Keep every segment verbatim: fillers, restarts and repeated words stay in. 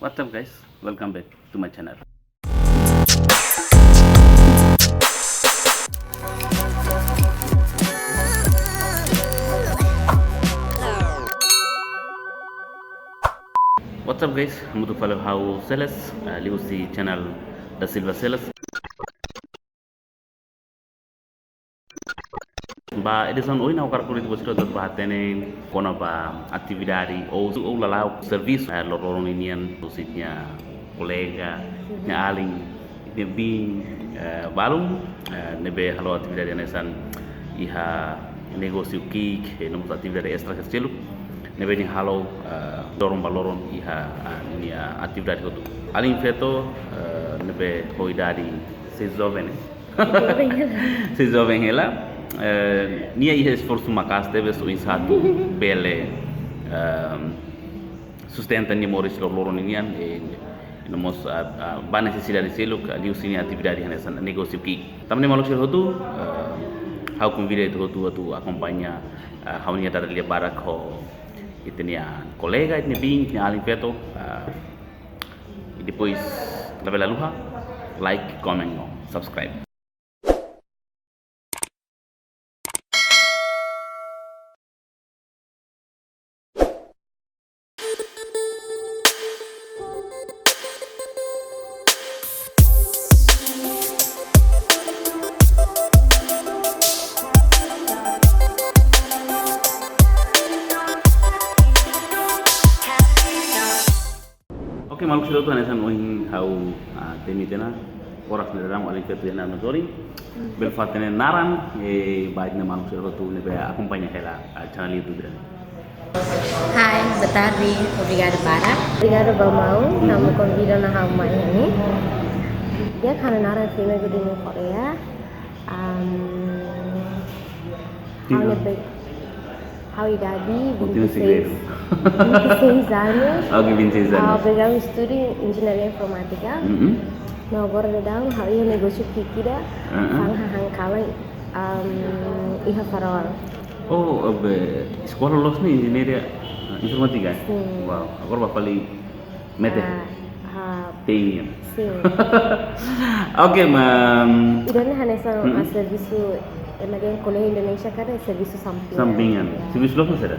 What's up guys, welcome back to my channel. What's up guys, hamutuk fali ho ha'u Celes, eh, liuhusi channel Da Silva Celes. Ba edisaun ohin ha'u hakarak kuri atu ba sira atu ba hatene kona-ba atividade ou, ou lala'ok servisu, eh, loroloron ninian, husi ita-nia kolega, ita-nia alin, ita-nia biin, eh, balun, eh, ne'ebé halo atividade hanesan iha negósiu ki'ik, eh, no mós atividade estra seluk ne'ebé nia halo, eh, loron ba loron iha, ah, nia atividade hotu. Alin feto, eh, ne'ebé ho idade sei joven, eh? Joven hela. Sei joven hela. Eh, nia iha esforsu maka'as tebes oinsá atu bele, ehm, sustenta nia moris loroloron ninian, eh, no mós, ah, ah, ba nesesidade seluk, ah, liuhusi nia atividade hanesan negósiu ki'ik. Tanba ne'e maluk sira hotu, eh, ha'u konvida ita hotu atu akompaña, eh, ha'u-nia dada lia barak ho ita-nia kolega, ita-nia biin, ita-nia alin feto, eh, i depois labele haluha like, comment no subscribe. Oke, maluk sira hotu, hanesan ohin ha'u, ah, temi tiha ona, oras ne'e daudaun, alin feto iha ne'e sorin. Bele fó hatene naran, eh, ba ita-nia maluk sira hotu ne'ebé akompaña hela, ah, channel YouTube ida-ne'e. Hai, boa tarde, obrigada barak. Obrigada ba maun, tanba konvida ona ha'u mai iha ne'e. Di'ak, ha'u-nia naran Feme Gudini Correa. Am, Sim. Ha'u ne'ebé, ha'u idade Continua vinte e seis, segredu. Vinte e seis anos. Ok, vinte e seis anos. Ah, background estudu Engenharia Informática. Mm-mm. No, agora daudaun ha'u iha negósiu ki'ik ida, Ah, ah. fa'an hahán kalan, am, iha Farol. Oh, be, eskola loloos ne'e Engenharia, eh, Informática? Sim. Wow, agora ba fali mete? Ah, ah. T I nian. Sim. Oke, ma. Ida-ne'e hanesan, Mm-mm. ah, servisu, ema dehan ko'alia Indonesia karik servisu sampingan. Sampingan. Ya. Servisu loloos saida?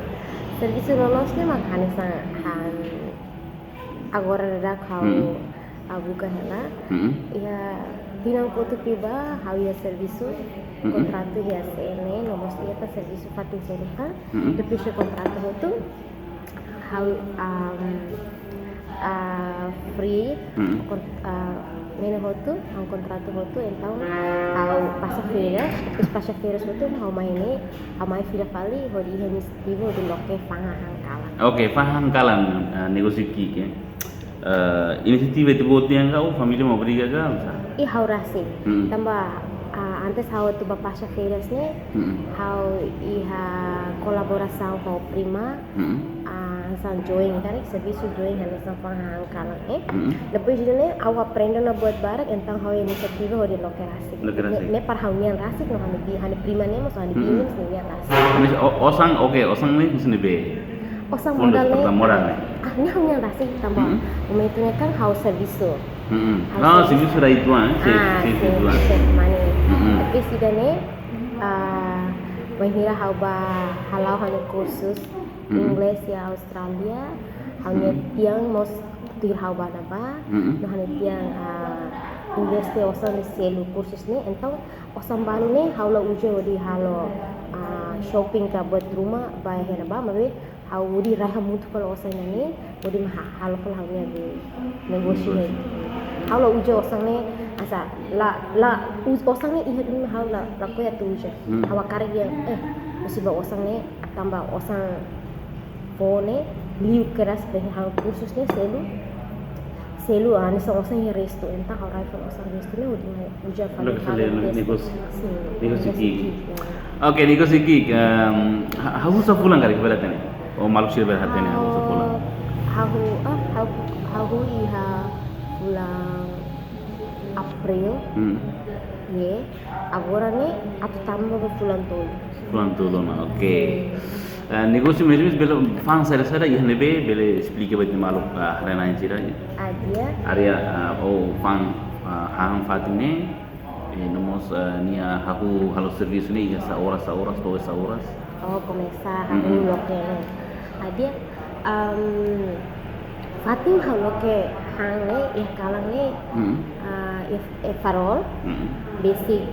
Servisu loloos ne'e mak hanesan, han, agora daudaun ha'u, Mm-mm. ah, buka hela. Mm-mm. Iha tinan kotuk liubá, ha'u iha servisu, Mm-mm. kontratu iha C N E, no mós iha tan servisu fatin seluk tan. Mm-mm. Depois de kontratu hotu, ha'u, am, ah, free, Mm-mm. kon-, ah, ne'e hotu, ha'u kontratu hotu, entaun ha'u pasa férias, depois pasa férias hotu, ha'u mai ne'e, ha'u mai fila fali, hodi iha inisiativa, hodi loke fa'an hahán kalan. Oke, fa'an hahán kalan, eh, negósiu ki'ik, eh. Eh, inisiativa ida-ne'e boot nian ka, ou família mak obriga ka, oinsá? Ih, ha'u rasik. Mm-mm. Tanba, ah, antes ha'u atu ba pasa férias ne'e, Mm-mm. ha'u iha kolaborasaun ho prima, Mm-mm. ah, hanesan join, karik servisu join hanesan fa'an hahán kalan, eh. Mm-mm. Depois de ne'e, ha'u aprende ona buat barak, entaun ha'u inisiativa hodi loke rasik. Loke rasik. Ne'e, ne'e para ha'u-nian rasik, no ha'u-nia bi-, ha'u-nia prima ne'e, mós ha'u-nia Mm-mm. biin, mós nian rasik. Mas o-, osan, oke, osan ne'e, husi ne'ebé? Osan Fundus modal ne'e, pertama modal ne'e. Ah, ne'e ha'u-nian rasik tanba. Mm-mm. Momentu ne'e kan ha'u servisu. Mm-mm. Ha'u Ah, servisu. Servisu rai tuan, eh? Chef, Ah, chef sim, tuan. Chef mane. Mm-mm. Tapi sida ne'e, ah, bainhira ha'u ba hala'o ha'u-nia kursus Mm-mm. inglés iha Austrália, ha'u-nia Mm-mm. tian mós tuir ha'u ba ne'ebá, Mm-mm. no ha'u-nia tian, ah, investe osan ne'e selu kursus ne'e, entaun osan balu ne'e ha'u la uza hodi halo, ah, shopping ka buat ruma ba iha ne'ebá, maibé ha'u hodi rai hamutuk fali osan ne'e, hodi mak ha-, halo fali ha'u-nia be negósiu ne'e. Negósiu. Ha'u la uza osan ne'e, hanesan, la, la, us-, osan ne'e iha duni ha'u la, lakohi atu uza. Hmm. Ha'u hakarak dehan, eh, husi ba osan ne'e, tanba osan foun ne'e, liu kedas be ha'u kursus ne'e selu, selu, ah, hanesan osan iha restu, entaun ha'u rai fali osan restu ne'e, hodi uza fali Loke halo selu negósiu. Negósiu. Sim, Negósiu negósiu ki'ik. Ki'ik, ya. Oke, negósiu ki'ik, em, ha-, hahú sá fulan karik bele hatene? Ou maluk sira bele hatene hahú sá fulan? Ha'u, ha'u, ah, ha'u, ha'u iha fulan April. Hmm. Ye, agora ne'e atu tama ba fulan tolu. Fulan tolu ona, oke. Ah, negósiu mesmu, bele fa'an saida-saida iha ne'ebé, bele esplika ba ita-nia maluk, ah, haree-na'in sira. Adia. Adia, ah, ó fa'an, ah, hahán fatin ne'e, eh, no mós, ah, nia hahú halo servisu ne'e iha sá oras, sá oras, to'o sá oras. Oh, komesa hahú loke ne'e. Adia, am, fatin ha'u loke hahán ne'e, iha kalan ne'e, ah, iha, iha Farol, besik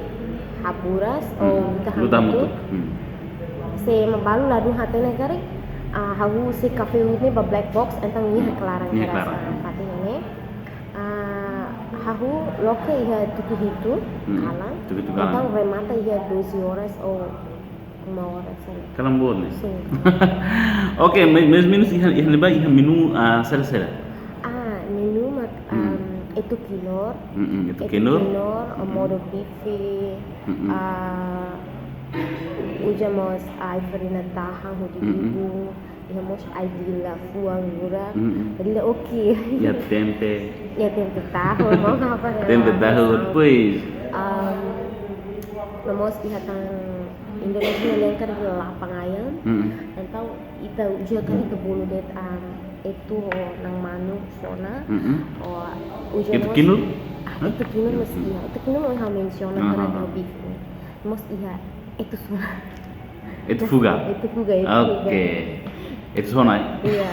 haburas, ou luta hamutuk. Se ema balu ladún hatene karik, ah, hahú husi kafé ne'e ba black box, entaun nia klaran keras, ah, fatin ne'e. Ah, hahú loke iha tuku hitu kalan. Tuku hitu kalan. Entaun remata iha doze horas ou uma hora, saida. Kalan boot ne'e. Sin. Oke, mais, mais menus iha, iha ne'ebá iha menu, ah, saida-saida? Ah, menu mak, am, etu kinur. Mm-mm, etu kinur. Kinur, modo bife, ah, uza mós ai-farina tahan hodi dibung. Iha mós ai-dila fuan, gura. Ai-dila oke. Iha tempe. Iha tempe tahu, mau apa ya? Tempe tahu, pois. Am, no mós iha tan Indonézia ne'e karik lapang ayam. Entaun ita uza karik ita bolu de'it, am, etu ho na'an manu sona. Ou uza mós etu kinur? Ah, etu kinur mós iha. Etu kinur mós ha'u mensiona karik ho bife. Mós iha etu sona. Etu fuga? Etu fuga, etu fuga. Oke. Etu sona, eh? Iya.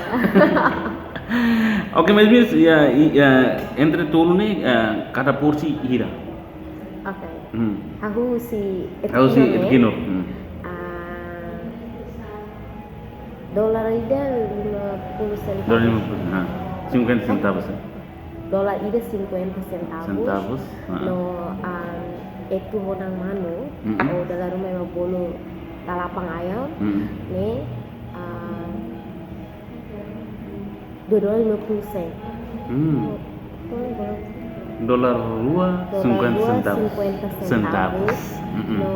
Oke, mais menus, ya, i-, ya, entre tolu ne'e, eh, kada porsi hira? Oke. Hahú husi etu kinur. Hahú husi etu kinur. Ah, dolar ida lima puluh sentavus. Dolar lima puluh, ha. Cinquenta centavos, eh? Dolar ida cinquenta centavos. Centavos, ha. No, am, etu ho na'an manu, ou dala ruma ema bolu talapang ayam, ne'e, am, dua dolar lima puluh sen. Dolar rua, cinquenta centavos. Centavos. No,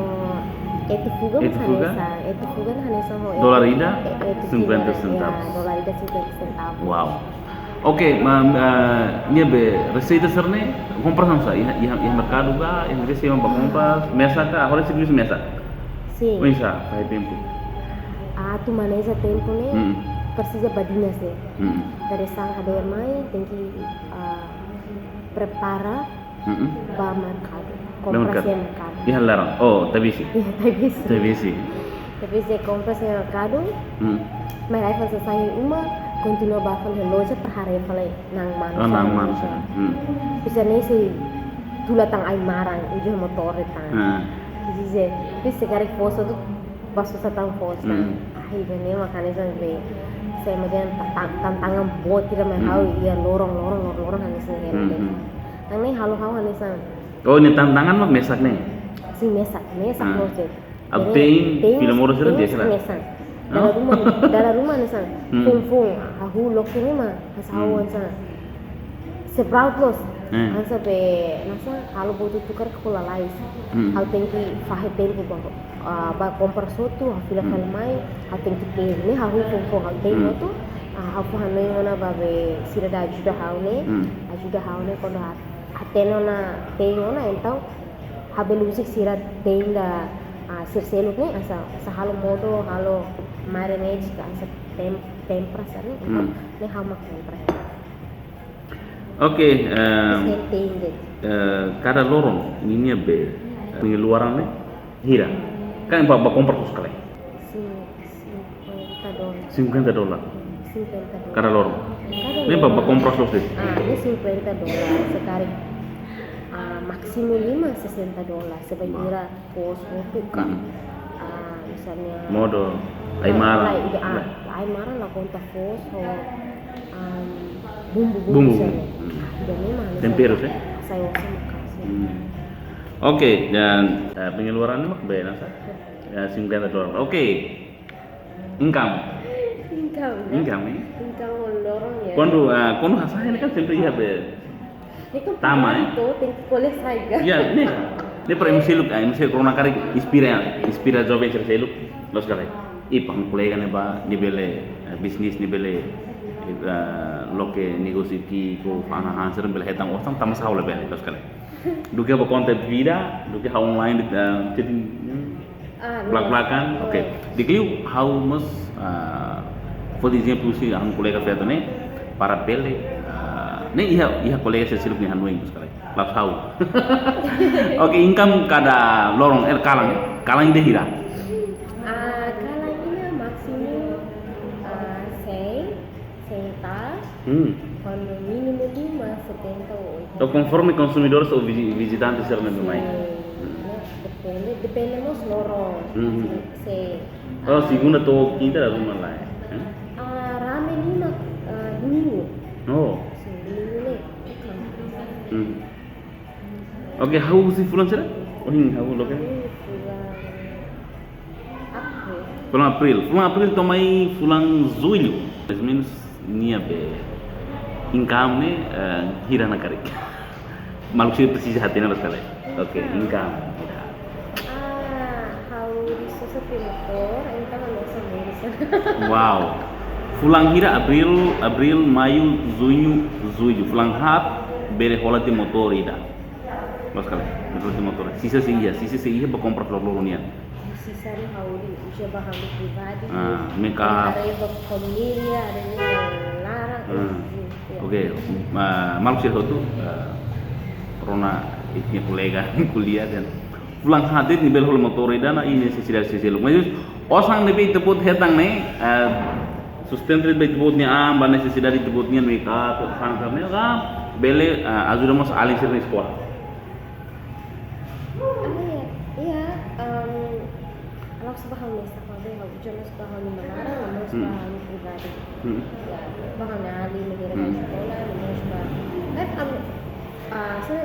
etu fuga hanesan, etu fuga hanesan ho dolar ida, cinquenta centavos. Dolar ida cinquenta centavos. Wow. Oke, ma, ah, nia be reseita sira-ne'e, kompras oinsá, iha, iha, iha merkadu ka, iha ne'ebé ema bá kompras, mesak ka, agora servisu mesak? Sin. Oinsá, fali tempu? Atu maneja tempu ne'e, presiza badinas ne'e. Dadeer-saan hadeer mai, tenke, ah, prepara, bá merkadu. Bá merkadu. Kompras iha merkadu. Iha laran. Oh, Taibesi. Iha Taibesi. Taibesi. Taibesi kompras iha merkadu. Mai rai fali sasán iha uma, kontinua bá fali loja para haree fali na'an manu. Oh, na'an manu. Bisa ne'e sei tula tan ai-maran, uza motór tan. Bisa, bisa karik foos hotu, bá susar tan foos tan. Ai, ida-ne'e mak hanesan be, se ema dehan ta-, ta-, tantangan boot ida mai ha'u iha loron, loron, loron, loron hanesan ne'e. Tan ne'e halo ha'u hanesan. Oh, ne'e tantangan mak mesak ne'e? Sin, mesak, mesak loos de'it. Atu te'in, te'in, fila modo sira te'in, biasa lah. Mesak. Dala ruma, dala ruma hanesan. Foun-foun, hahú loke ne'e mak, hanesan ha'u hanesan. Sebraut loos. Hanesan be, hanesan halo buat hotu karik ho lalais. Ha'u tenke fahe tempu bá, ah, bá kompras hotu, ha'u fila fali mai, ha'u tenke te'in. Ne'e hahú foun-foun ha'u te'in hotu, ah, ha'u fó hanoin ona ba be sira ida ajuda ha'u ne'e, ajuda ha'u ne'e kuandu ha'u hatene ona te'in ona, entaun ha'u bele husik sira te'in ida, ah, sira seluk ne'e, hanesan, hanesan halo modo, halo marinade ka, hanesan tem-, tempera sira-ne'e, entaun ne'e ha'u mak tempera. Oke, em, eh, kada loron ninia be, eh, pengeluaran ne'e hira? Kan bá, bá kompras loos ka lae? Sin, cinquenta dólar. Cinquenta dólar? Cinquenta dólar. Kada loron? Kada loron. Ne'e bá, bá kompras loos de'it? Ah, ne'e cinquenta dólar. Se karik, ah, másimu liu mak sessenta dólar. Se bainhira foos hotu ka. Ah, misalnya modo, ah, ai-maran. Ai-maran la konta foos ho, am, bumbu, bumbu, bumbu sira-ne'e. Ida-ne'e mak temperu, eh? Sai osan maka'as. Oke, dan, eh, pengeluaran ne'e mak be hanesan, ya, cinquenta dólar. Oke. Income. Income, né? Income, eh? Income loron, ya. Kuandu, ah, kuandu hasa'e ne'e kan sempre iha be tama, eh? Tenke ko'alia sai ka. Ya, ne'e. Ne'e para ema seluk, ah, ema seluk rona karik inspira, inspira joven sira seluk, loos ka lae. Ih, ha'u-nia kolega ne'ebá, nia bele, eh, bisnis, nia bele, eh, loke negósiu ki'ik, fa'an hahán sira bele hetan osan, tanba sá ha'u labele, loos ka lae. Duké bá konta vida, duké ha'u online, eh, jadi, hmm, blak-blakan, oke. Di'ak liu ha'u mós Ah, por ezemplu, se ha'u-nia kolega feto ne'e, para bele, ah, ne'e iha, iha kolega sira seluk ne'e hanoin, loos ka lae? La'ós ha'u. Oke, income kada loron, eh, kalan, eh? Kalan ida hira? Ah, kalan ida másimu, ah, cem, cem e tal. Hmm. Kuandu mínimu lima, setenta ou oitenta. Entaun, konforme konsumidór ou vizi-, vizitante sira-ne'ebé mai. Sin, ne'e depende, depende mós loron. Hmm. Se, se, Oh, ah, segunda to'o kinta dala ruma lae, eh? Ah, rame lima, ah, domingu. Oh. Sin, domingu ne'e. Hmm. Oke, hahú husi fulan saida? Ohin hahú loke? Hahú fulan April. Fulan April to'o mai fulan Jullu. Mais ou menus nia be income ne'e, eh, hira ona karik. Maluk sira presiza hatene loos ka lae. Oke, income. Ah, ha'u sosa tiha motór, entaun ha'u sosa moris. Wow. Fulan hira? Abril, Abril, Maiu, Juñu, Jullu. Fulan haat bele hola tiha motór ida. Loos ka lae, bele hola tiha motór. Sisa sei iha, sisa sei iha ba kompra loroloron nian. Sisa ne'e ha'u uza ba ha'u-nia pribadi. Ah, make up. Haree ba família, haree ba laran, Ah. Sin, ya. Oke, ah, maluk sira hotu, ah, rona ita-nia kolega ko'alia dehan fulan haat de'it nia bele hola motór ida ona, nesesidade sira seluk. Mais osan ne'ebé ita-boot hetan ne'e, ah, sustenta de'it ba ita-boot nia an, ba nesesidade ita-boot nian, make up, hanesan ne'e, ka bele, ah, ajuda mós alin sira-nia eskola? Ah, iya, iya, em, la'ós ba ha'u mesak, maibé ha'u uza mós ba ha'u-nia laran, no mós Hmm. ba ha'u-nia pribadi. Hmm. Ya, ba ha'u-nia alin ne'ebé Hmm. eskola, no mós ba, kan, am, ah, so,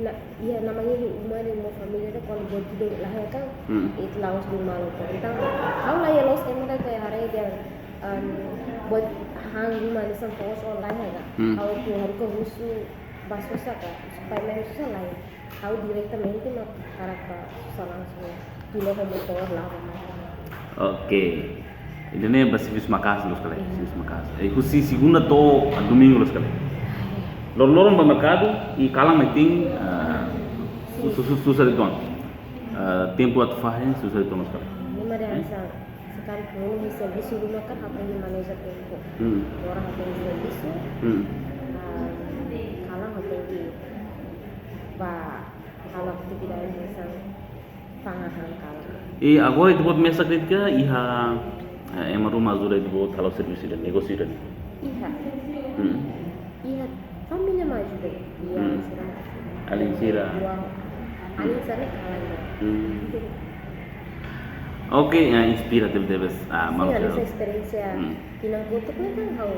na, ya, namanya di uma, di uma família, ita kuandu buat ida laiha kan, Hmm. ita la'ós dun malu. Entaun, ha'u la iha loos ema ida ke haree dehan, em, buat han ruma hanesan foos ou laiha ka. Hmm. Ha'u atu haruka husu ba sosa ka, supaya mai sosa laiha. Ha'u diretamente mak hakarak ba sosa langsung. Tiha ho motór la'o ba mai. Oke. Ida-ne'e ba servisu maka'as loos ka lae? Iya. Servisu maka'as. Eh, husi segunda to'o domingu loos ka lae? Loroloron ba merkadu, i kalan metin, ah, Sin. su-, su-, susar uitoan. Ah, tempu atu fahe susar uitoan loos ka lae? Memang ada Eh? hanesan, sekarang dulu di servisu ruma kan ha'u tenke maneja tempu. Hmm. Loron ha'u tenke servisu, Hmm. ah, kalan ha'u tenke ba halo atividade hanesan fa'an hahán kalan. I agora ita-boot mesak de'it ka iha, eh, ema ruma ajuda ita-boot halo servisu ida, negósiu ida? Iha. Hmm. Iha família mak ajuda. Iha Hmm. sira. Alin sira. Dua. Alin sira kalan. Hmm. Oke, ya, inspiratif tebes. Ah, Sin, malu ada sira. Esperiénsia Hmm. tinan kotuk ne'e kan ha'u,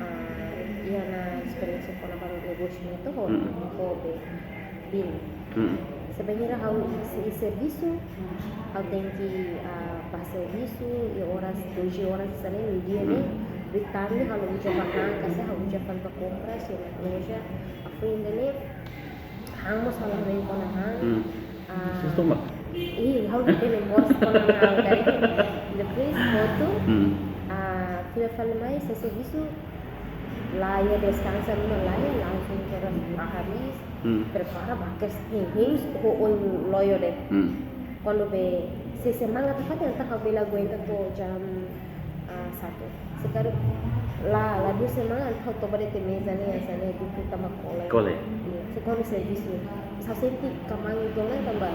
ah, iha ona esperiénsia kona-ba negósiu ne'e to'o, Hmm. ho be bin. Hmm. Sebenarnya ha'u sei servisu, ha'u tenke, ah, ba servisu, iha oras, doze oras hanesan ne'e, meiudia ne'e, Hmm. bele tami ha'u uza ba han, ka sá ha'u uza fali ba kompras, iha loja, ha'u foin ida-ne'e, han mós ha'u la hanoin kona han. Hmm. Ah, Sistema. Ih, ha'u la hatene mós kona han, kan? Depois, hotu, Hmm. ah, fila fali mai, sei servisu, laiha deskansa ruma, laiha, langsung ke ras bahari, Hmm. prepara ba kes, hein, hein, ho oin loyo de'it. Hmm. Kuandu be sei semangat nafatin, entaun ha'u bele aguenta to'o jam, ah, satu. Se karik la, la duas semanas, entaun ha'u toba de'it iha meza ne'e, hanesan ne'e, dukur tanba kole. Kole. Iya, se kuandu servisu. Ha'u sente kmaan uitoan ona tanba,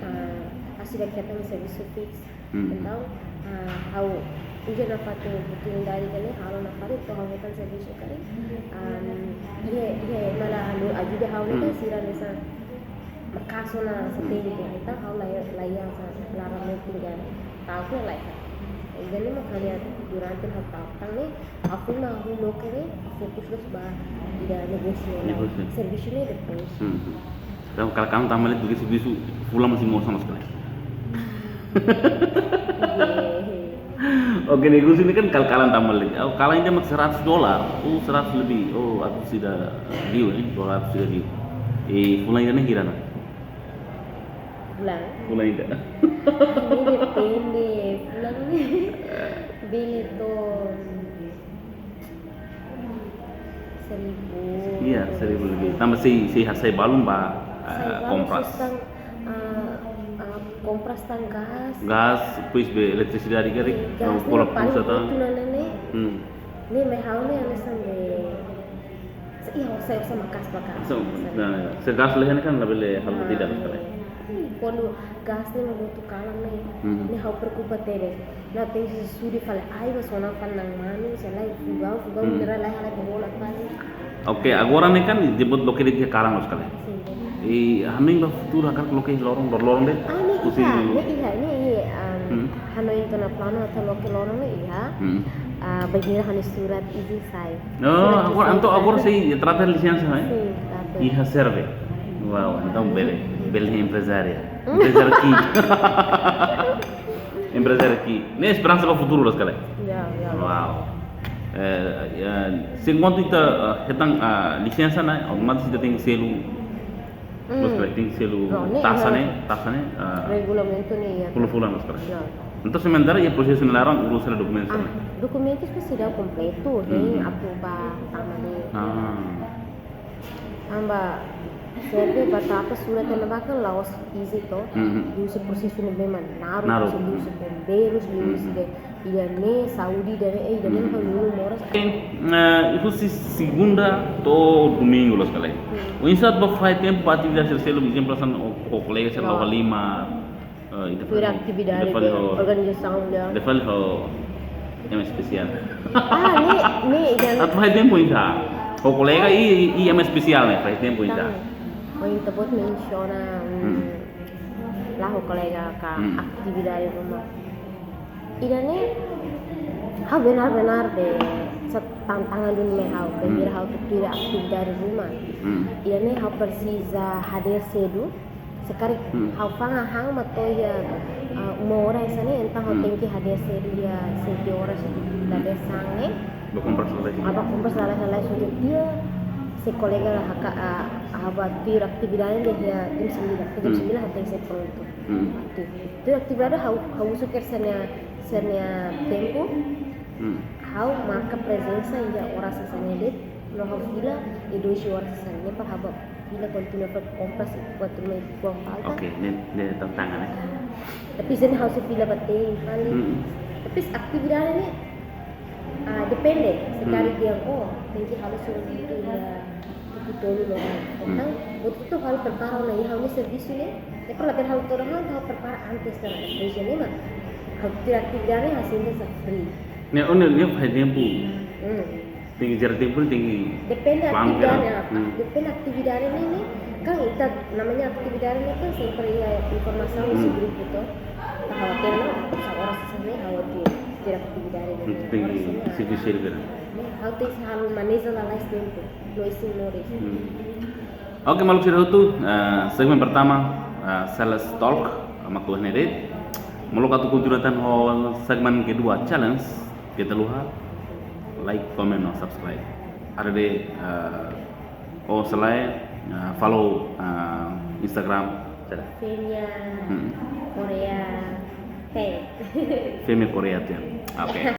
ah, ha'u seidauk hetan servisu fix. Hmm. Entaun, ah, ha'u uza nafatin oportunidade ida-ne'e, halo nafatin, to'o ha'u hetan servisu karik. Ah, iha, iha ema la halo ajuda ha'u ne'e kan Hmm. sira hanesan maka'as ona hanesan Hmm. tempu. Entaun ha'u la, la iha hanesan laran metin ka ta'uk ne'e laiha. Ida-ne'e mak ha'u-nia durante ha'u ta'uk tan ne'e, ha'u foin mak ha'u loke ne'e, fokus loos ba ida negósiu ne'e. Negósiu. Servisu ne'e depois. Hmm. Entaun, kalan-kalan tama de'it, duké servisu fulan mós sei moos ona loos ka lae? Iya. Oke, negósiu ne'e kan kalan-kalan tama de'it. Oh, kalan ida mak seratus dolar. Oh, seratus lebih. Oh, atu sida liu, eh, dua ratus sida liu. Eh, fulan ida ne'e hira ona? Fulan? Fulan ida. Ne'e depende. Fulan ne'e bele to'o seribu. Iya, seribu lebih. Tanba sei, sei harsai balun ba, eh, Sai balun kompras. Sustan, ah, ah, Kompras tan gás. Gás, depois be eletrisidade, karik, Gás kola ne'e paling pulsa tan. Hotu ona ne'e. Hmm. Ne'e mai ha'u ne'e hanesan be. Sa iya, sa, sa maka'as ba gás. So, nah, se gás lehen kan labele halo tidak sekali. Ih, kuandu gás ne'e mak hotu kalan ne'e. Hmm. Ne'e ha'u preokupa tebes. Nah, tenke sudi fali ai, mas ona fali na'an manu, se lai fugau, fugau Hmm. mira lai halai bola fali. Oke, agora ne'e kan jemput loke de'it iha karan loos ka lae. Sin. I hanoin ba futuru hakarak loke iha loron, lor-loron de'it. Ah, ne'e Husi iha, dulu. Ne'e iha, ne'e iha. Um, Hmm. Hanoin tiha ona planu atu loke loron ne'e iha. Hmm. Ah, bainhira ha'u-nia surat izin sai. No, Surat agora izin entaun sai. Agora sei trata lisensa, né? Sin, trata. Iha Serve. Wow, entaun bele, bele emprezária. Emprezária ki. Emprezária ki. Ne'e esperansa ba futuru loos ka lae. Ya, ya. Wow. Eh, eh, se enkuantu ita eh, hetan ah, lisensa ne'e, otomatis ita tenke selu, Hmm. loos ka lae, tenke selu No, ne'e taxa iha. Ne'e, taxa ne'e, ah, Regulamentu ne'e iha. Fulan-fulan loos ka lae. Ya. Entaun sementara iha prosesu ne'e laran urus hela dokumentu Ah, ne'e. Dokumentus ne'e seidauk kompletu, Hmm. Atu ba tama ne'e. Ah. Tanba Serve ba trata surat ne'ebá kan la'ós easy to. Hmm. Husi prosesu ne'ebé mak naruk, Naruk. Husi, husi bombeirus, Hmm. husi de ida-ne'e, saúde ida-ne'e, eh, ida-ne'e Hmm. Kan dulu moras. Eh, husi segunda to'o domingu loos ka lae. Hmm. Oinsá atu ba fahe tempu ba atividade sira seluk, por ezemplu, hanesan ho, ho kolega sira No. la'o halimar, eh, ita Tuir fali, atividade ita fali de ho, organizasaun ne'e. ita fali ho ema espesiál. Ah, ne'e, ne'e ida. Atu fahe tempu oinsá. Ho kolega i, i ema espesiál ne'e, fahe tempu oinsá. Entaun, ohin ita-boot mensiona, hmm, Hmm. la'o ho kolega ka Hmm. atividade ruma. Ida-ne'e, ha'u benar-benar be sa tantangan duni mai ha'u, be Hmm. Bainhira ha'u atu tuir atividade ruma. Hmm. Ida-ne'e ha'u presiza hadeer sedu. Se karik Hmm. ha'u fa'an hahán mak to'o iha, ah, uma oras hanesan ne'e, entaun ha'u Hmm. tenke hadeer sedu iha sete horas, dadeer-saan ne'e. Ba kompras lalais. Ba kompras lalais, lalais hotu tiha, se kolega hakarak, ah, ha'u ba tuir atividade ne'e iha jam sembilan, jam Hmm. sembilan ha'u tenke ser prontu. Hmm. Tuir, tuir atividade ha'u, ha'u husu kedas sira-nia, sira-nia tempu, Hmm. Ha'u marka prezensa iha oras hanesan ne'e de'it, no ha'u fila iha doze horas hanesan ne'e para ha'u ba fila kontinua fali kompras, buat ruma ne'ebé falta. Oke, ne'e, ne'e tantangan, eh. Tapi sini ha'u sei fila ba te'in fali. Hmm. Tapi atividade ne'e, ah, depende. Se karik, hmm, dehan, oh, tenke halo surat itu ya, itu dulu loh. Hmm. Entaun, buat itu ha'u prepara ona iha ha'u-nia servisu ne'e. Depois labele halo todan, ha'u prepara antes kan. Depois ne'e mak, ha'u tuir atividade ne'e hanesan sa free. Ne'e, oh, ne'e, ne'e fahe tempu. Hmm. Tenke jere tempu, tenke. Depende atividade, ah, hmm, depende atividade ne'e, ne'e. Kan ita, namanya atividade ne'e kan sempre iha informasaun husi, hmm, grupu to. Ha'u hatene, sa oras hanesan ne'e ha'u atu tuir atividade ne'e. Hmm, tenke, oras hanesan ne'e, servisu ne'e. Ne'e, ha'u tenke halo maneja lalais tempu. No isin moris. Hmm. Oke, maluk sira hotu, eh, segmen pertama, eh, Sales Talk, eh, mak to'o iha ne'e de'it. Molok atu kontinua tan ho segmen kedua, Challenge, keta haluha like, comment, no subscribe. Haree de'it, eh, oh, selae, eh, follow, eh, Instagram, sira. Femia, hmm, Korea, T. Femia Korea, T. Oke.